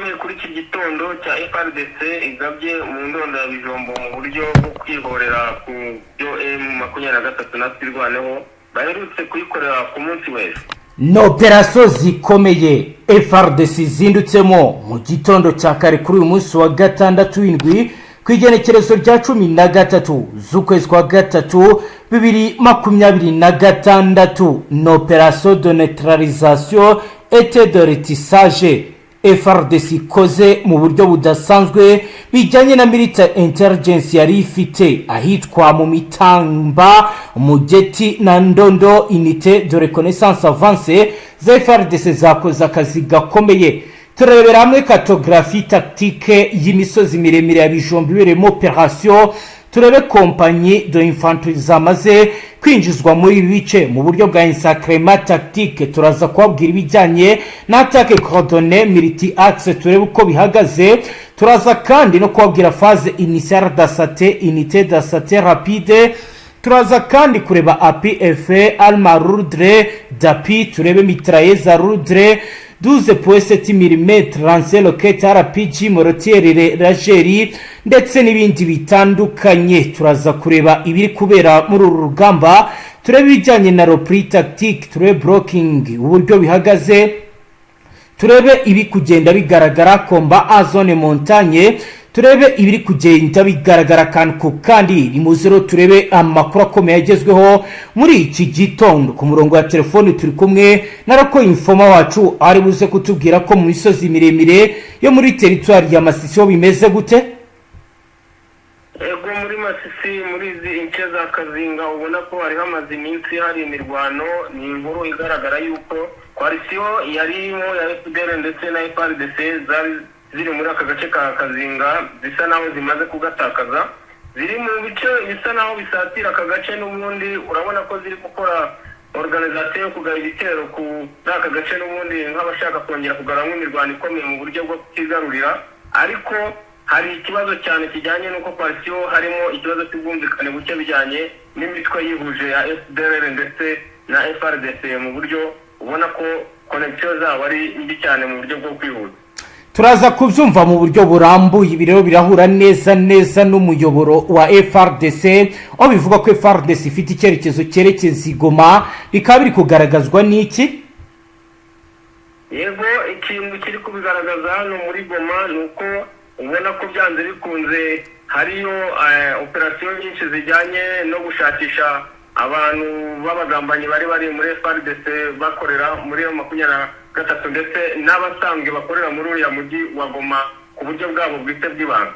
gikomeye kuri iki gitondo cya FARDC igabye mu ndondo ya Bijombo mu buryo bwo kwihorera ku byo M23 na Twirwaneho baherutse kuyikorera ku munsi w'ejo. Ni operasiyo zikomeye FARDC izindutsemo mu gitondo cya kare kuri uyu munsi wa gatandatu w'indwi, ku igenekerezo rya 13 z'ukwezi kwa gatatu 2026. Ni opération de neutralisation et de ratissage FARDC ikoze mu buryo budasanzwe, bijyanye na military intelligence yari ifite ahitwa mu Mitamba, Mugeti na Ndondo. Unité de reconnaissance avancée za FARDC zakoze akazi gakomeye. Turebera hamwe cartographie tactique y'imisozi miremire ya Bijombo ibereyemo operation, turebe compagnie de infanterie zamaze kwinjizwa muri ibi bice mu buryo bwa encerclement tactique. Turaza kubabwira ibijyanye na attaque coordonnée multi axe, turebe uko bihagaze. Turaza kandi no kubabwira phase initiale d'assaut, unité d'assaut rapide. Turaza kandi kureba APF, arme lourde d'appui, turebe mitrailleuse lourde 12.7 mm, lance-roquette RPG, mortier léger ndetse n'ibindi bitandukanye. Turaza kureba ibiri kubera muri uru rugamba, turebe ibijyanye na repli tactique, turebe blocking uburyo bihagaze, turebe ibi kugenda bigaragara combat en zone montagne, turebe ibiri kugenda bigaragara akantu ku kandi. Nimuze rero turebe amakuru akomeye agezweho muri iki gitondo. Ku murongo wa telefoni turi kumwe na local informer wacu, ari buze kutubwira ko mu misozi miremire yo muri teritwari ya Masisi ho bimeze gute. Ego, muri Masisi, muri izi ince za Kazinga, ubona ko hari hamaze iminsi hari imirwano. Ni inkuru igaragara yuko coalition yari irimo ya FDLR ndetse na FARDC zari ziri muri aka gace ka Kazinga zisa naho zimaze kugatakaza, ziri mu bice bisa naho bisatira aka gace. N'ubundi urabona ko ziri gukora organisation yo kugaba ibitero kuri aka gace, n'ubundi nk'abashaka kongera kugaramo imirwano ikomeye mu buryo bwo kukigarurira. Ariko hari ikibazo cyane kijyanye n'uko coalition harimo ikibazo cy'ubwumvikane buke bijyanye n'imitwe yihuje ya FDLR ndetse na FARDC, mu buryo ubona ko connexion zabo ari mbi cyane mu buryo bwo kwihuza. Turaza kubyumva mu buryo burambuye. Ibi rero birahura neza neza n'umuyoboro wa FARDC, aho bivuga ko FARDC ifite icyerekezo cyerekeza i Goma. Bikaba biri kugaragazwa n'iki? Yego, ikintu kiri kubigaragaza hano muri Goma ni uko ubona ko byanze bikunze hariyo operasiyo nyinshi zijyanye no gushakisha abantu b'abagambanyi bari bari muri FARDC bakorera muri iyo 23, ndetse n'abasanzwe bakorera muri uriya mujyi wa Goma ku buryo bwabo bwite bw'ibanga.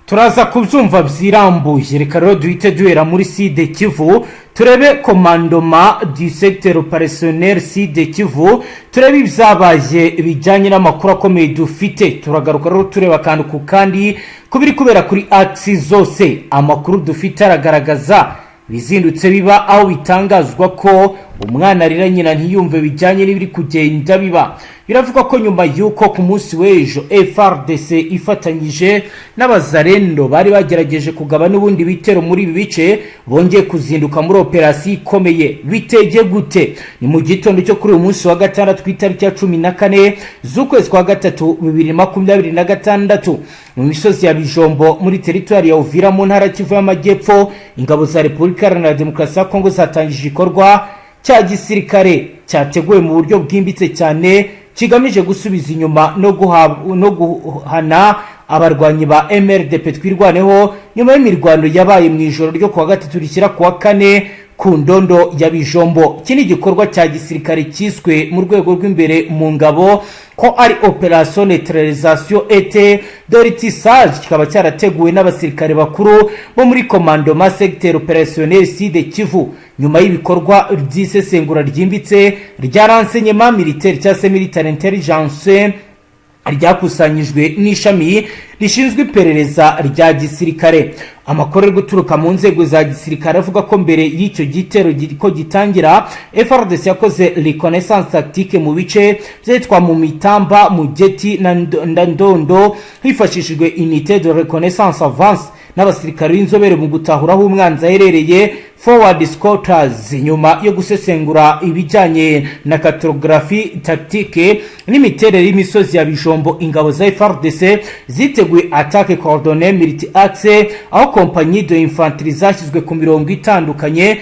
Turaza kubyumva byirambuye. Reka rero duhite duhera muri Sud Kivu, turebe commandement du secteur opérationnel Sud Kivu, turebe ibyabaye bijyanye n'amakuru akomeye dufite. Turagaruka rero tureba akantu ku kandi ku biri kubera kuri axe zose. Amakuru dufite aragaragaza bizindutse biba, aho bitangazwa ko umwana arira nyina ntiyumve bijyanye n'ibiri kugenda biba. Biravugwa ko nyuma y'uko ku munsi w'ejo FARDC ifatanyije n'Abazarendo bari bagerageje kugaba n'ubundi bitero muri ibi bice, bongeye kuzinduka muri operasiyo ikomeye. Bitege gute? Ni mu gitondo cyo kuri uyu munsi wa gatandatu, ku itariki ya 14 z'ukwezi kwa gatatu 2026, mu misozi ya Bijombo muri teritwari ya Uvira mu ntara Kivu y'Amajyepfo, ingabo za Repubulika Iharanira Demokarasi ya Kongo zatangije igikorwa cya gisirikare cyateguwe mu buryo bwimbitse cyane, kigamije gusubiza inyuma no guhana abarwanyi ba MRDP Twirwaneho, nyuma y'imirwano yabaye mu ijoro ryo kuwa gatatu rishyira kuwa kane ku ndondo ya Bijombo. Iki ni igikorwa cya gisirikare cyiswe mu rwego rw'imbere mu ngabo ko ari opération neutralisation et de ratissage, kikaba cyarateguwe n'abasirikare bakuru bo muri commandement secteur opérationnel Sud Kivu, nyuma y'ibikorwa by'isesengura ryimbitse rya renseignement militaire cyangwa se military intelligence ryakusanyijwe n'ishami rishinzwe iperereza rya gisirikare. Amakuru ari guturuka mu nzego za gisirikare avuga ko mbere y'icyo gitero ko gitangira, FARDC yakoze reconnaissance tactique mu bice byitwa mu Mitamba, Mugeti na Ndondo, hifashishijwe unité de reconnaissance avancée n'abasirikare b'inzobere mu gutahura aho umwanzi aherereye. Forward Scooters. Nyuma yo gusesengura ibijyanye na cartographie tactique n'imiterere y'imisozi ya Bijombo, ingabo za FARDC ziteguye attaque coordonnée multi axe, aho compagnie de infanterie zashyizwe ku mirongo itandukanye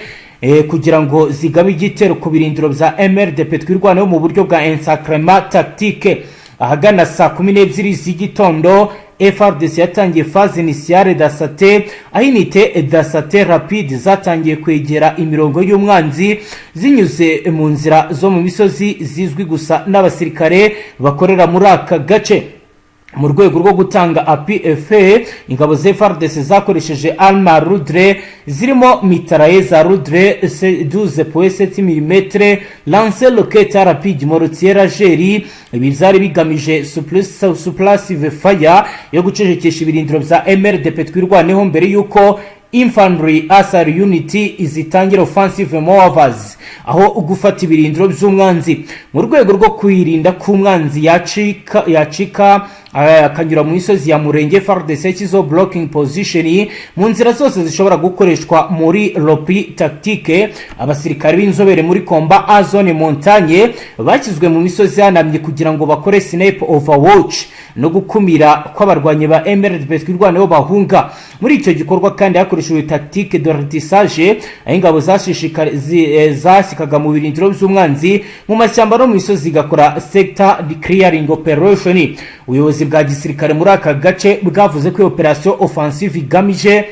kugira ngo zigabe igitero ku birindiro bya MRDP Twirwaneho mu buryo bwa encerclement tactique. Ahagana saa 12 z'igitondo, FARDC yatangiye phase initiale d'assaut, aho unité d'assaut rapide zatangiye kwegera imirongo y'umwanzi zinyuze mu nzira zo mu misozi zizwi gusa n'abasirikare bakorera muri aka gace. Mu rwego rwo gutanga APF, ingabo za FARDC zakoresheje armes lourdes zirimo mitrailleuses lourdes 12.7 mm, lance-roquettes rapide, mortier léger. Ibi byari bigamije suppressive fire yo gucecekesha ibirindiro bya MRDP Twirwaneho mbere y'uko infantry assault unit zitangira offensive maneuvers, aho gufata ibirindiro by'umwanzi. Mu rwego rwo kwirinda ko umwanzi yacika akanyura mu misozi ya Murenge, FARDC yashyizeho blocking position mu nzira zose zishobora gukoreshwa muri repli tactique. Abasirikare b'inzobere muri combat en zone montagne bashyizwe mu misozi ihanamye kugira ngo bakore sniper overwatch no gukumira kw'abarwanyi ba MRDP Twirwaneho bahunga. Muri icyo gikorwa kandi hakoreshejwe tactique de ratissage, aho ingabo zashyikaga mu birindiro by'umwanzi mu mashyamba no mu misozi, zigakora sector clearing operation. Ubuyobozi bwa gisirikare muri aka gace bwavuze ko iyo operation offensive igamije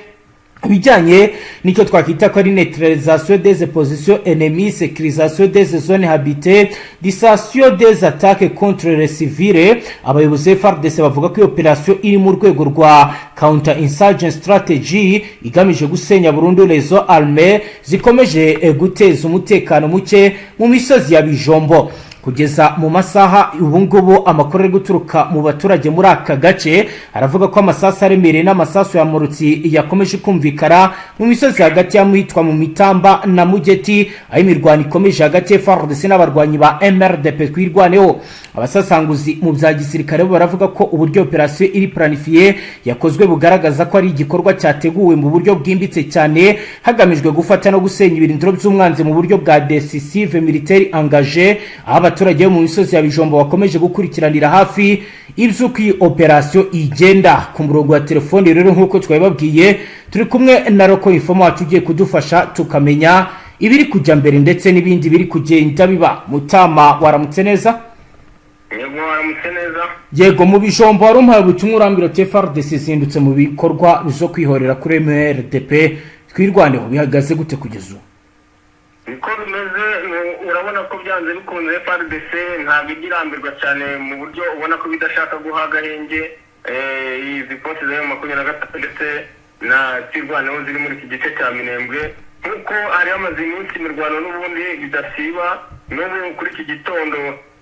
ibijyanye n'icyo twakwita ko ari neutralisation des positions ennemies, sécurisation des zones habitées, dissuasion des attaques contre les civils. Abayobozi ba FARDC bavuga ko iyo operation iri mu rwego rwa counter insurgency strategy igamije gusenya burundu réseaux armés zikomeje guteza umutekano muke mu misozi ya Bijombo. Kugeza mu masaha ubu ngubu, amakuru ari guturuka mu baturage muri aka gace aravuga ko amasasu aremereye n'amasasu ya mortier yakomeje kumvikana mu misozi hagati y'ahitwa mu Mitamba na Mugeti, aho imirwano ikomeje hagati ya FARDC n'abarwanyi ba MRDP Twirwaneho. Abasasanguzi mu bya gisirikare bo baravuga ko uburyo operasiyo iri planifiée yakozwe bugaragaza ko ari igikorwa cyateguwe mu buryo bwimbitse cyane, hagamijwe gufata no gusenya ibirindiro by'umwanzi mu buryo bwa decisive militaire engagement, aho abaturage bo mu misozi ya Bijombo bakomeje gukurikiranira hafi iby'uko iyi operasiyo igenda. Ku murongo wa telefoni rero, nk'uko twabibabwiye, turi kumwe na local informer wacu ugiye kudufasha tukamenya ibiri kujya mbere ndetse n'ibindi biri kugenda biba. Mutama, waramutse neza? Yego, waramutse neza. Yego, mu Bijombo wari umuhaye ubutumwa, urambwira uti FARDC izindutse mu bikorwa byo kwihorera kuri MRDP Twirwaneho. Bihagaze gute kugeza ubu? Niko bimeze. Urabona ko byanze bikunze FARDC ntabwo ijya irambirwa cyane, mu buryo ubona ko bidashaka guha agahenge izi forces za M23 ndetse na Twirwaneho ziri muri iki gice cya Minembwe. Nk'uko hari hamaze iminsi imirwano n'ubundi bidasiba, n'ubu kuri iki gitondo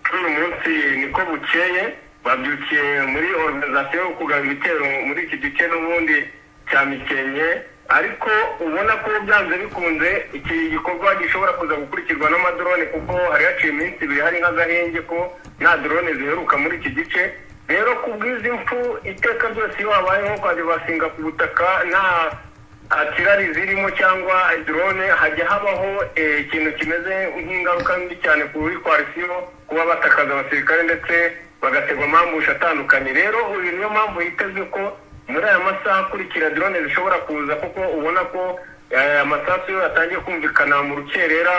cy'uyu munsi niko bukeye, babyukiye muri organisation yo kugaba ibitero muri iki gice n'ubundi cya Mikenke. Ariko ubona ko byanze bikunze iki gikorwa gishobora kuza gukurikirwa n'amadrone, kuko hari haciye iminsi 2 hari nk'agahenge ko nta drone ziheruka muri iki gice. Rero ku bw'izi mfu, iteka ryose iyo habayeho kwadivasinga ku butaka nta artillery zirimo cyangwa drone, hajya habaho ikintu kimeze nk'ingaruka mbi cyane kuri coalition, kuba batakaza abasirikare ndetse bagategwa amambushe atandukanye. Rero uyu niyo mpamvu hitezwe ko muri aya masaha akurikira drone zishobora kuza, kuko ubona ko amasasu yo yatangiye kumvikana mu rukerera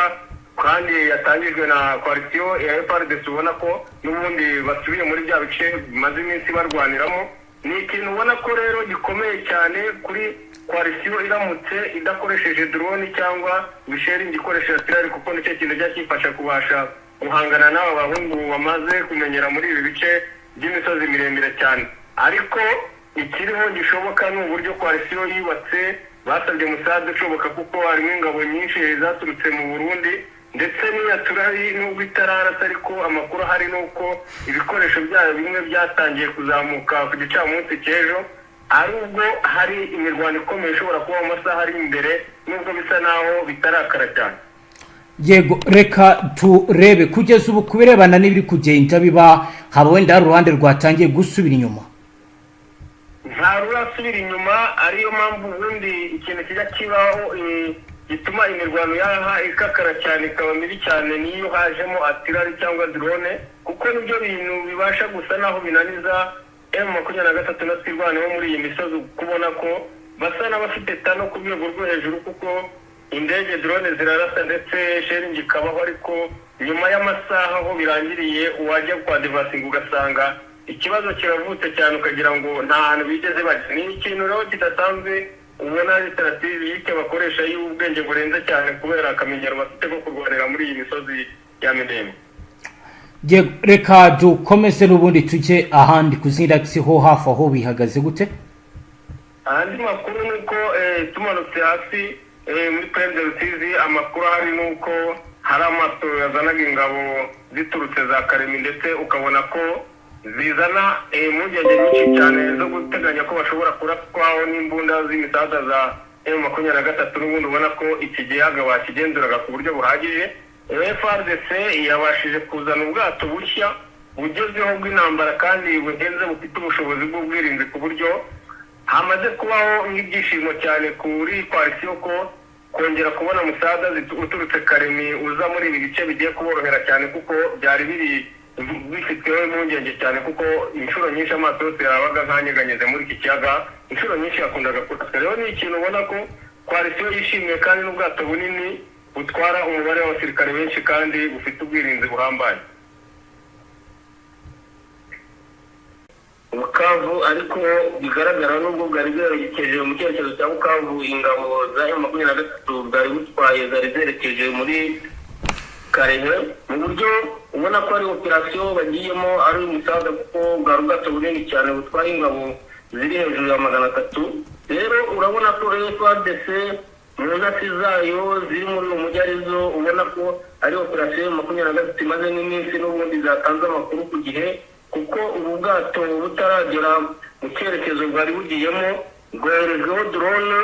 kandi yatangijwe na coalition ya FARDC, ubona ko n'ubundi basubiye muri bya bice bimaze iminsi barwaniramo. Ni ikintu ubona ko rero gikomeye cyane kuri coalition iramutse idakoresheje drone cyangwa bisharingi ikoresheje artillery, kuko nicyo kintu kijya kifasha kubasha guhangana n'aba bahungu bamaze kumenyera muri ibi bice by'imisozi miremire cyane. Ariko ikiriho gishoboka ni uburyo coalition yubatse, basabye musade ushoboka, kuko harimo ingabo nyinshi zaturutse mu Burundi ndetse n'iya turari, nubwo itararasa, ariko amakuru ahari ni uko ibikoresho byayo bimwe byatangiye kuzamuka ku gicamunsi cy'ejo, ari ubwo hari imirwano ikomeye ishobora kuba mu masaha ari imbere, nubwo bisa naho bitarakara cyane. Yego, reka turebe kugeza ubu ku birebana n'ibiri kugenda biba, haba wenda hari uruhande rwatangiye gusubira inyuma? Nta rurasubira inyuma, ariyo mpamvu ubundi ikintu kijya kibaho. Gituma imirwano yaha ikakara cyane, ikaba mibi cyane, niyo hajemo artillery cyangwa drone, kuko nibyo bintu bibasha gusa naho binaniza M23 na Twirwaneho muri iyi misozi, kubona ko basa n'abafite tano ku rwego rwo hejuru, kuko indege, drone zirarasa ndetse shelling ikabaho, ariko nyuma y'amasaha aho birangiriye wajya kwa devasinga ugasanga ikibazo kiravutse cyane, ukagira ngo nta hantu bigeze bajya. Ni ikintu rero kidasanzwe, ubona ari stratégique bakoresha y'ubwenge burenze cyane, kubera akamenyero bafite ko kurwanira muri iyi misozi ya Minembwe. Reka dukomeze n'ubundi tujye ahandi ku zindi axes, ho hafi aho bihagaze gute? Andi makuru ni uko tumanutse hasi muri Plaine de Rusizi, amakuru ahari ni uko hari amato yazanaga ingabo ziturutse za Karemi, ndetse ukabona ko zizana impungenge nyinshi cyane zo guteganya ko bashobora kuraswaho n'imbunda z'imisada za M23. N'ubundi ubona ko iki giyaga bakigenzuraga ku buryo buhagije. FARDC yabashije kuzana ubwato bushya bugezweho bw'intambara kandi buhenze, bufite ubushobozi bw'ubwirinzi, ku buryo hamaze kubaho nk'ibyishimo cyane kuri coalition ko kongera kubona musada uturutse Karemi uza muri ibi bice bigiye kuborohera cyane, kuko byari biri bifiteho impungenge cyane, kuko inshuro nyinshi amato yose yabaga nkanyeganyeze muri iki kiyaga, inshuro nyinshi yakundaga kuraswa. Rero ni ikintu ubona ko coalition yishimiye, kandi n'ubwato bunini butwara umubare w'abasirikare benshi kandi bufite ubwirinzi buhambaye. Bukavu, ariko bigaragara nubwo bwari bwerekeje mu cyerekezo cya Bukavu, ingabo za M23 bwari butwaye zari zerekeje muri Karehe, mu buryo ubona ko ari operasiyo bagiyemo ari umusaza, kuko bwari ubwato bunini cyane butwaye ingabo ziri hejuru ya 300. Rero urabona ko FARDC mu ntasi zayo ziri muri uyu mujyi arizo, ubona ko ari operasiyo 23 imaze n'iminsi n'ubundi zatanze amakuru ku gihe, kuko ubu bwato butaragera mu cyerekezo bwari bugiyemo bwoherejweho drone,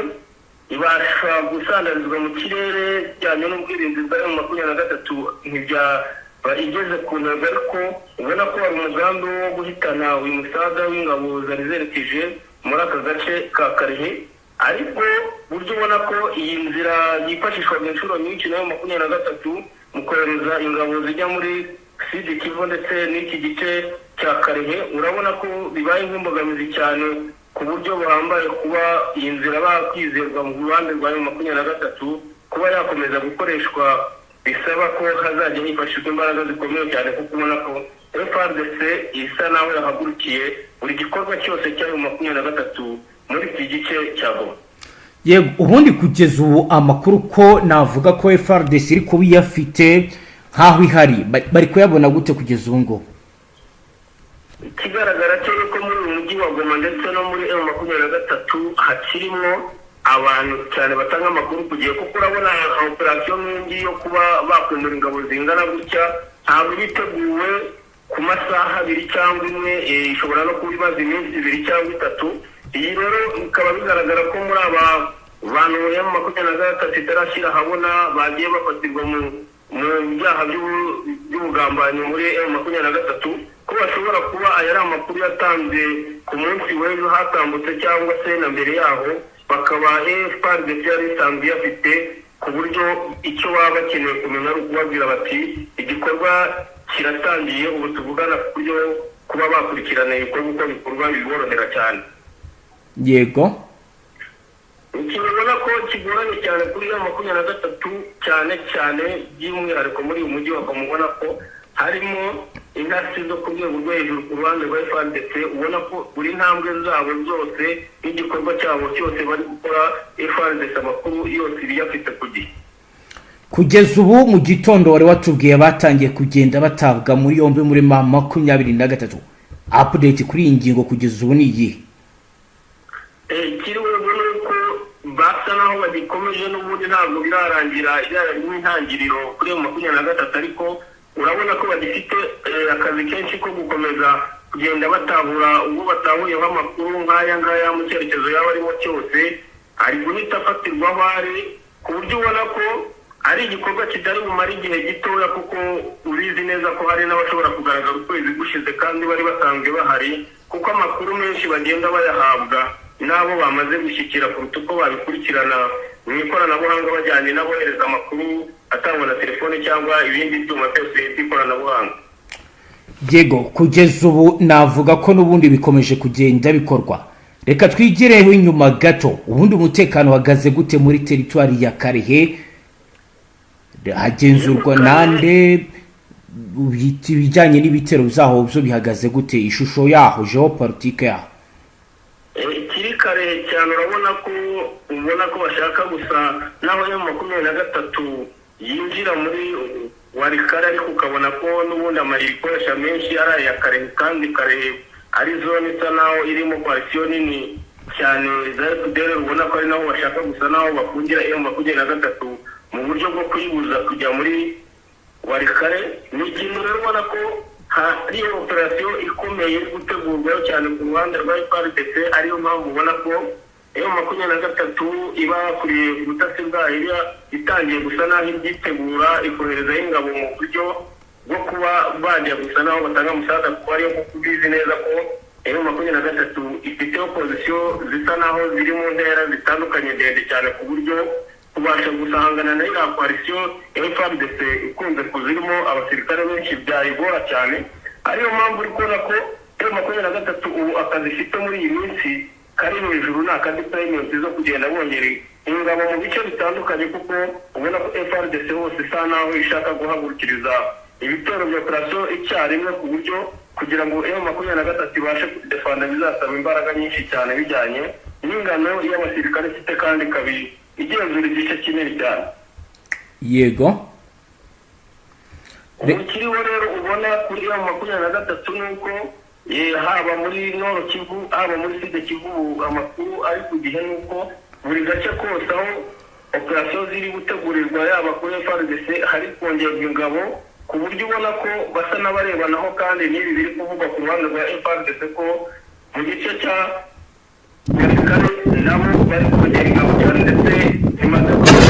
ibasha gusandarizwa mu kirere bijyanye n'ubwirinzi bwa M23, ntibyaba igeze ku ntego, ariko ubona ko hari umugambi wo guhitana uyu musaga w'ingabo zari zerekeje muri aka gace ka Karehe. Ariko buryo ubona ko iyi nzira yifashishwaga inshuro nyinshi nayo 23 mu kohereza ingabo zijya muri Sud Kivu ndetse n'iki gice cya Karehe, urabona ko bibaye nk'imbogamizi cyane ku buryo buhambaye kuba iyi nzira bakwizerwa mu ruhande rwa M23, kuba yakomeza gukoreshwa bisaba ko hazajya hifashishwa imbaraga zikomeye cyane, kuko ubona ko FARDC isa naho yahagurukiye buri gikorwa cyose cya 23 muri iki gice cya Goma. Yego, ubundi kugeza ubu amakuru ko navuga ko FARDC iri kuba iyafite nk'aho ihari, bari kuyabona gute kugeza ubu ngubu? Ikigaragara cyo ni uko muri uyu mujyi wa Goma ndetse no muri M23 hakirimo abantu cyane batanga amakuru ku gihe, kuko urabona operasiyo nk'iyi yo kuba bakwimura ingabo zingana gutya ntabwo iba iteguwe ku masaha 2 cyangwa imwe, ishobora no kuba imaze iminsi 2 cyangwa 3. Iyi rero bikaba bigaragara ko muri aba bantu M23 itarashyira ahabona bagiye bafatirwa mu byaha by'ubugambanyi muri M23, ko bashobora kuba aya ari amakuru yatanze ku munsi w'ejo hatambutse cyangwa se na mbere yaho, bakaba FARDC yari isanzwe iyafite, ku buryo icyo baba bakeneye kumenya ari ukubabwira bati igikorwa kiratangiye ubu tuvugana, ku buryo kuba bakurikirana ibikorwa uko bikorwa biborohera cyane. Ikintu ubona ko kigoranye cyane kuri iyo 23, cyane cyane by'umwihariko muri uyu mujyi wa Goma, ubona ko harimo intasi zo ku rwego rwo hejuru ku ruhande rwa FARDC, ubona ko buri ntambwe zabo zose n'igikorwa cyabo cyose bari gukora, FARDC amakuru yose iba iyafite ku gihe. Kugeza ubu mu gitondo wari watubwiye batangiye kugenda batabwa muri yombi muri M23. Update kuri iyi ngingo kugeza ubu ni iyihe? Ikiriho ubu ni uko basa naho bagikomeje n'ubundi, ntabwo birarangira, n'intangiriro kuri iyo 23, ariko urabona ko bagifite akazi kenshi ko gukomeza kugenda batahura uwo batahuyeho amakuru nk'aya ngaya mu cyerekezo yaba arimo cyose, ari guhita afatirwa aho ari, ku buryo ubona ko ari igikorwa kitari bumare igihe gitoya, kuko ubizi neza ko hari n'abashobora kugaragara ukwezi gushize kandi bari basanzwe bahari, kuko amakuru menshi bagenda bayahabwa n'abo bamaze gushyikira kuruta uko babikurikirana. mu ikoranabuhanga bajyanye n'abohereza amakuru atangwa na telefone cyangwa ibindi byuma byose by'ikoranabuhanga. Yego, kugeza ubu navuga ko n'ubundi bikomeje kugenda bikorwa. Reka twigireho inyuma gato. Ubundi umutekano uhagaze gute muri teritwari ya Kalehe? Hagenzurwa nande? Ibijyanye n'ibitero byaho byo bihagaze gute? Ishusho yaho, géopolitique yaho? Ikiri kare cyane, urabona ko ubona ko bashaka gusa n'aho M23 yinjira muri Walikale, ariko ukabona ko n'ubundi amayeri ikoresha menshi ari aya Kalehe, kandi Kalehe ari zone isa naho irimo coalition nini cyane za FDLR. Ubona ko ari naho bashaka gusa naho bafungira M23 mu buryo bwo kuyibuza kujya muri Walikale. Ni ikintu rero ubona ko hari operasiyo ikomeye iri gutegurwaho cyane ku ruhande rwa FARDC, ariyo mpamvu ubona ko M23 iba yakuriye ubutasi bwayo, iba itangiye gusa naho ibyitegura, ikoherezaho ingabo mu buryo bwo kuba bajya gusa naho batanga umusaza, kuko ariyo kuko ubizi neza ko M23 ifiteho position zisa naho ziri mu ntera zitandukanye ndende cyane, ku buryo kubasha gusangana na iriya coalition FARDC ikunze kuzirimo abasirikare benshi byayigora cyane. Ariyo mpamvu uri kubona ko M23 ubu akazi ifite muri iyi minsi kari hejuru ni aka deployment zo kugenda bongera ingabo mu bice bitandukanye, kuko ubona ko FARDC hose isa naho ishaka guhagurukiriza ibitero bya operasiyo icyarimwe, ku buryo kugira ngo M23 ibashe kudefanda bizasaba imbaraga nyinshi cyane bijyanye n'ingano y'abasirikare ifite, kandi ikabi igenzura igice kinini cyane. Ubu kiriho rero ubona kuri M23 ni uko haba muri Nord Kivu, haba muri Sud Kivu, ubu amakuru ari ku gihe ni uko buri gace kose aho operasiyo ziri gutegurirwa, yaba kuri FARDC, hari kongerwa ingabo, ku buryo ubona ko basa n'abarebanaho. Kandi n'ibi biri kuvugwa ku ruhande rwa FARDC ko mu gice cya Walikale nabo bari kongera ingabo cyane, ndetse zimaze kuba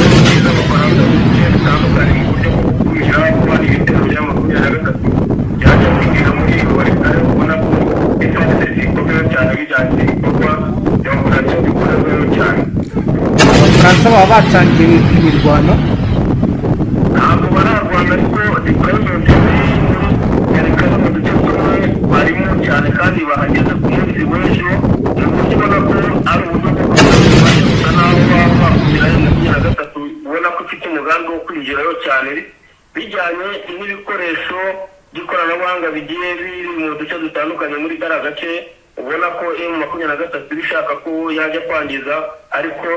z'Abafaransa mu bice bitandukanye mu buryo bwo gukumira kuba ibitero bya 23 byajya kwinjira muri Walikale. Ubona ko FARDC ikomeye cyane bijyanye n'ibikorwa bya operasiyo bikorerwayo cyane. Abafaransa baba batangiye imirwano? Ntabwo bararwana, ariko deployment ziri muri Walikale mu duce tumwe barimo cyane, kandi bahageze ku munsi w'ejo, ni uburyo ubona ko ari uburyo bwo kubasha gusa n'aho baba bakumira M23, ubona ko ifite umugambi wo kwinjirayo cyane bijyanye n'ibikoresho by'ikoranabuhanga bigiye biri mu duce dutandukanye muri kariya gace. Ubona ko M23 iba ishaka ko yajya kwangiza, ariko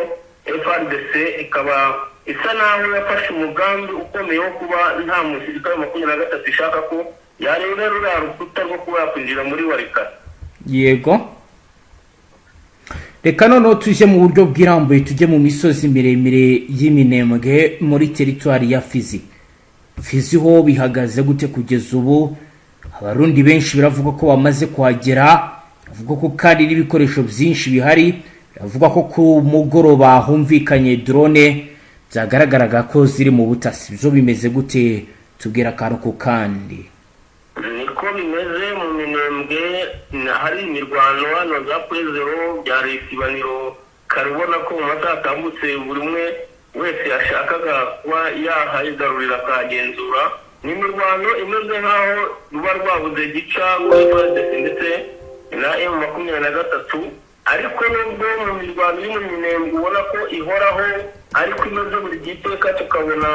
FARDC ikaba isa naho yafashe umugambi ukomeye wo kuba nta musirikare wa 23 ishaka ko yarenga ruriya rukuta rwo kuba yakwinjira muri Walikale. Yego, reka noneho tujye mu buryo bwirambuye, tujye mu misozi miremire y'iminembwe muri teritwari ya Fizi. Fizi ho bihagaze gute kugeza ubu? Abarundi benshi biravuga ko bamaze kuhagera, bavuga ko kandi n'ibikoresho byinshi bihari. Biravuga ko ku mugoroba humvikanye drone byagaragaraga ko ziri mu butasi. Byo bimeze gute? Tubwira akantu ku kandi. Niko bimeze, mu Minembwe hari imirwano hano za Pwezero bya Isibaniro kare. Ubona ko mu masaha atambutse buri umwe wese yashakaga kuba yahayigarurira akahagenzura. Ni imirwano imeze nk'aho ruba rwabuze gica kuri FARDC ndetse na M23. Ariko nubwo mu mirwano iri mu Minembwe ubona ko ihoraho, ariko imeze buri gihe iteka, tukabona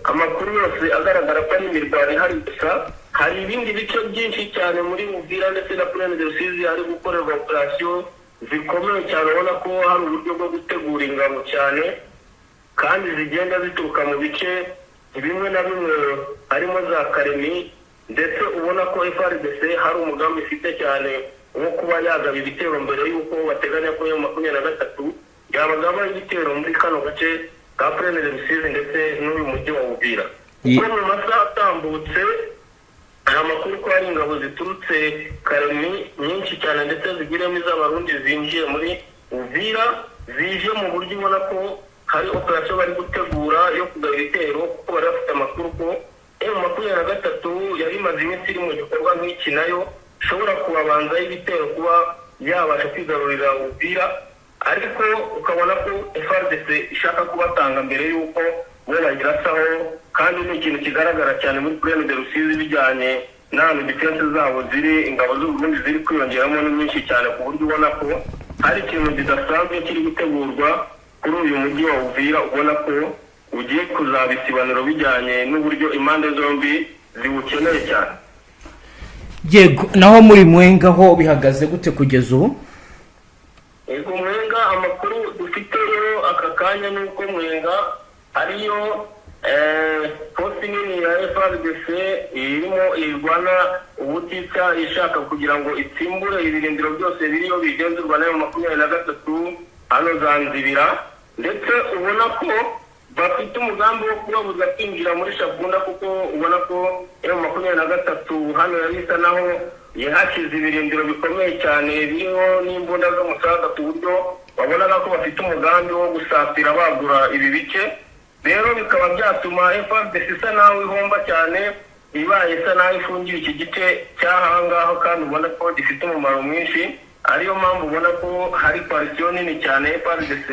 amakuru yose agaragara ko ari imirwano ihari gusa, hari ibindi bice byinshi cyane muri Uvira ndetse na Plaine de Rusizi hari gukorerwa operasiyo zikomeye cyane. Ubona ko hari uburyo bwo gutegura ingabo cyane, kandi zigenda zituruka mu bice bimwe na bimwe harimo za Kalemie, ndetse ubona ko FARDC hari umugambi ifite cyane wo kuba yagaba ibitero mbere y'uko bateganya ko M23 yabagaba ibitero muri kano gace ka Plaine de Rusizi ndetse n'uyu mujyi wa Uvira, kuko mu masaha atambutse hari amakuru ko hari ingabo ziturutse Kalemie nyinshi cyane, ndetse zigiramo iz'Abarundi, zinjiye muri Uvira, zije mu buryo ubona ko hari operasiyo bari gutegura yo kugaba ibitero, kuko bari bafite amakuru ko M23 yari imaze iminsi iri mu gikorwa nk'iki, nayo ishobora kubabanzaho ibitero kuba yabasha kwigarurira Uvira. Ariko ukabona ko FARDC ishaka kubatanga mbere y'uko bo bayirasaho, kandi ni ikintu kigaragara cyane muri Plaine de Rusizi, bijyanye n'ahantu défense zabo ziri. Ingabo z'u Burundi ziri kwiyongeramo ni nyinshi cyane, ku buryo ubona ko hari ikintu kidasanzwe kiri gutegurwa kuri uyu mujyi wa Uvira, ubona ko ugiye kuzaba isibaniro bijyanye n'uburyo impande zombi ziwukeneye cyane. Yego, naho muri Mwenga ho bihagaze gute kugeza ubu? Yego, Mwenga amakuru dufite rero aka kanya ni uko Mwenga hariyo force nini ya FARDC irimo irwana ubutitsa, ishaka kugira ngo itsimbure ibirindiro byose biriyo bigenzurwa n'ayo 23 hano za Nzibira, ndetse ubona ko bafite umugambi wo kubabuza kwinjira muri Shabunda, kuko ubona ko M23 hano yari isa naho yahashyize ibirindiro bikomeye cyane biriho n'imbunda z'umusaza, ku buryo babonaga ko bafite umugambi wo gusatira bagura ibi bice. Rero bikaba byatuma FARDC isa naho ihomba cyane ibaye isa naho ifungiye iki gice cy'ahangaho, kandi ubona ko gifite umumaro mwinshi. Ariyo mpamvu ubona ko hari coalition nini cyane, FARDC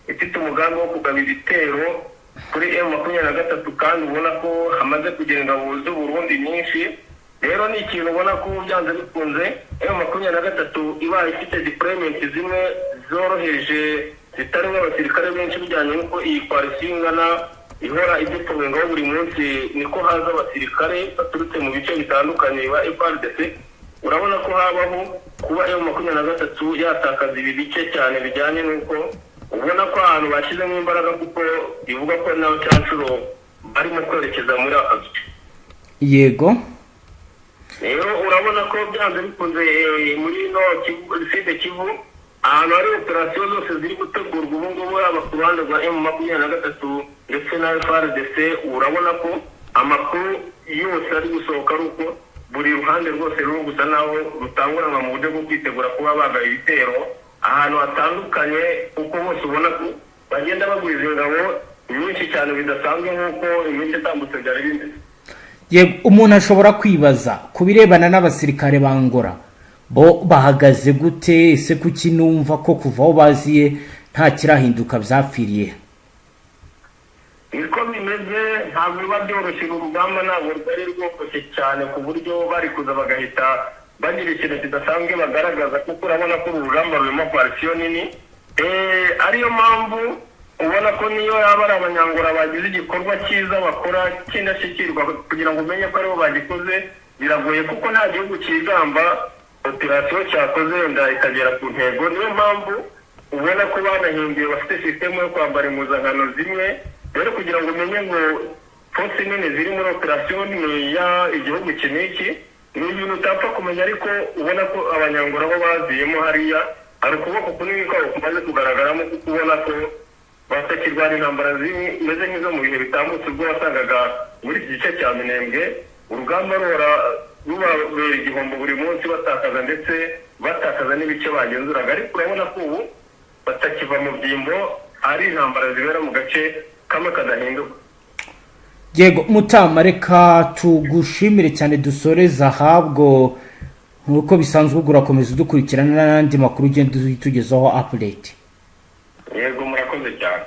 ifite umugambi wo kugaba ibitero kuri M23, kandi ubona ko hamaze kugera ingabo z'u Burundi nyinshi. Rero ni ikintu ubona ko byanze bikunze M23 ibaye ifite deployment zimwe zoroheje, zitarimo abasirikare benshi, bijyanye n'uko iyi coalition ingana, ihora ideployingaho buri munsi, niko haza abasirikare baturutse mu bice bitandukanye ba FARDC, urabona ko habaho kuba M23 yatakaza ibi bice cyane, bijyanye n'uko ubona ko ahantu bashyizemo imbaraga, kuko bivuga ko nawe cyanshuro barimo kwerekeza muri aka gace. Rero urabona ko byanze bikunze muri ino Sud Kivu, ahantu hari operasiyo zose ziri gutegurwa ubu ngubu, yaba ku ruhande rwa M23 ndetse na FARDC, urabona ko amakuru yose ari gusohoka ari uko buri ruhande rwose ruri gusa naho rutanguranwa mu buryo bwo kwitegura kuba bagaba ibitero ahantu hatandukanye, kuko bose ubona ko bagenda bagwiza ingabo nyinshi cyane bidasanzwe nk'uko iminsi itambutse byari bimeze. Yego, umuntu ashobora kwibaza ku birebana n'abasirikare ba Angola, bo bahagaze gute? Ese kuki numva ko kuva aho baziye nta kirahinduka, byapfiriye? Niko bimeze, ntabwo biba byoroshye. Uru rugamba ntabwo rwari rworoshye cyane ku buryo bari kuza bagahita bagira ikintu kidasanzwe bagaragaza, kuko urabona ko uru rugamba rurimo coalition nini. Ariyo mpamvu ubona ko niyo yaba ari Abanyangora bagize igikorwa cyiza bakora cy'indashyikirwa, kugira ngo umenye ko aribo bagikoze biragoye, kuko nta gihugu cyigamba operasiyo cyakoze wenda ikagera ku ntego. Niyo mpamvu ubona ko banahinduye, bafite sisitemu yo kwambara impuzankano zimwe. Rero kugira ngo umenye ngo force nini ziri muri operasiyo ni iya igihugu iki n'iki, ni ibintu utapfa kumenya. Ariko ubona ko Abanyangora bo baziyemo hariya, hari ukuboko kunini kwabo kumaze kugaragaramo, kuko ubona ko batakirwana intambara zimeze nk'izo mu bihe bitambutse, ubwo wasangaga muri iki gice cya Minembwe urugamba ruhora rubabera igihombo buri munsi, batakaza ndetse batakaza n'ibice bagenzuraga. Ariko urabona ko ubu batakiva mu byimbo, ari intambara zibera mu gace kamwe kadahinduka. Yego Mutama, reka tugushimire cyane, dusoreze ahabwo nk'uko bisanzwe, ubwo urakomeza udukurikirana n'andi makuru ugenda utugezaho update. Yego, murakoze cyane.